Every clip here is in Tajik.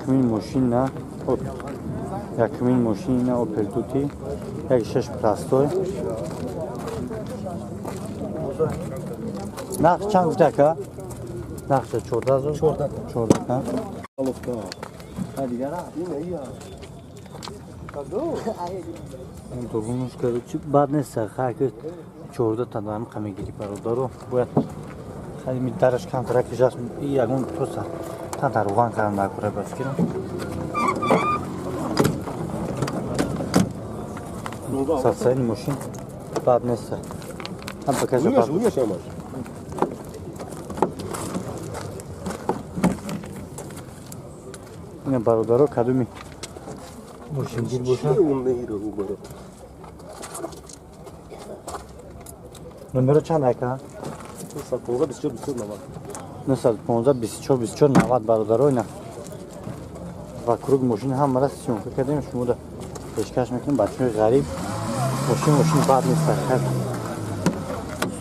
Якумин мошина, якумин мошина Opel Duty, 1.6 простой. Нарх чанд гуфта ака? Нархша 14 000? 14. 14. Дигара? Дурунуш короче бад нест, хаки 14 та дам қамегири бародаро. Бояд хали дараш камтара кишас, и ягон просто танта руған кардан дар кора ба фикрам. Состояние мошин бад нест. Ҳам покажи. Ина бародаро кадуми мошингир боша. Номеро чанд ака? 915 24 24 90. 915 24 24 90 бародаро ина. Вокруг мошин ҳамара съёмка кардем, шуморо пешкаш мекунем. Бачаҳои ғариб мошин бад нест.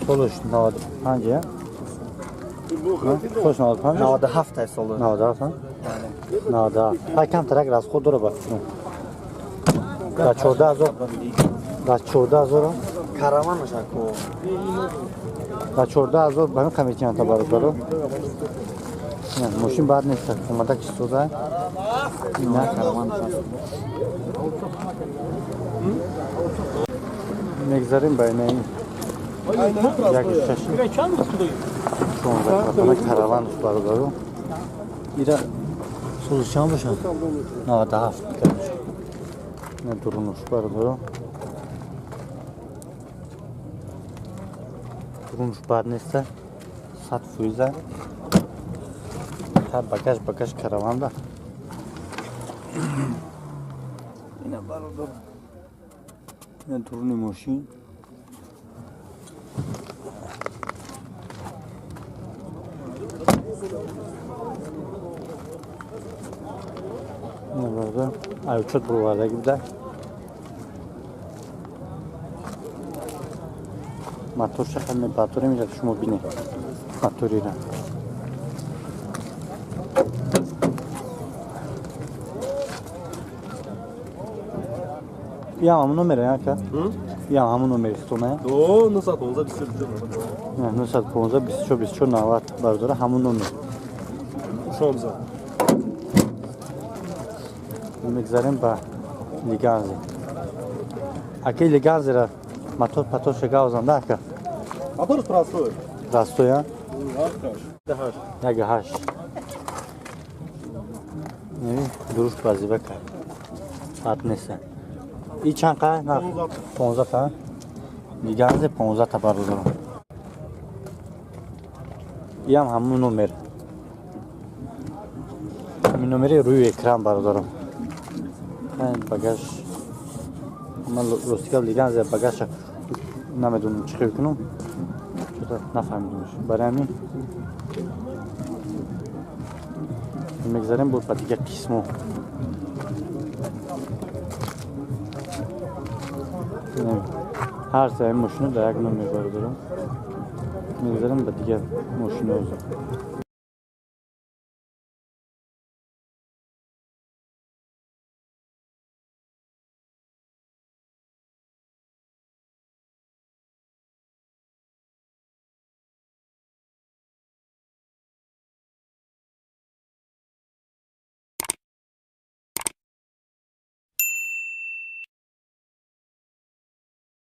Солаш 95 я? Солаш 95? 97 солу. 97? 97. Ҳай камтарак расход дора ба фикрам. Да 14 000. Да 14 000. Караван шако. Да 14 000 ба ҳамин қаметиянта бародаро. Мошин бад нест, омада кистода. На караван шако. Мегзарем ба инаи 1.6. 16 караван бародаро. Ира солаш чанд бошад? 97 короче. На дурунуш бародаро. Дурунуш бад нест, 100%. Ҳар багаж караванда. Ина бародаро. Ина дуруни мошин. Ина бародаро, аючот буровардаги буда. Моторша хаме баторе меҷад, шумо бинед моторира. Ям ҳамун номере ака? Ям ҳамун номери хитона? До 915 24 24 90. 915 24 24 90 бародаро ҳамун номер. 16. Мегзарем ба Лиганзе. Аки Лиганзера мотор паторша гавзанда ака? Мотор простой. Простой, а? Як 1.8. Дуруш вазифа кард. Бад нест. И чанд қа? 15 та. Лиганзе 15 та бародаро. Иам ҳамун номер. Ҳамин номери рӯи экран бародаро. Багаж ман рости гап Лиганзе багажа намедонам чӣ хел кунам. Чото нафаҳмидамш. Барои ҳамин мегзарем буд ба дигар қисмо. Ҳар саи мошино дар як номер бародаро. Мегзарем ба дигар мошино.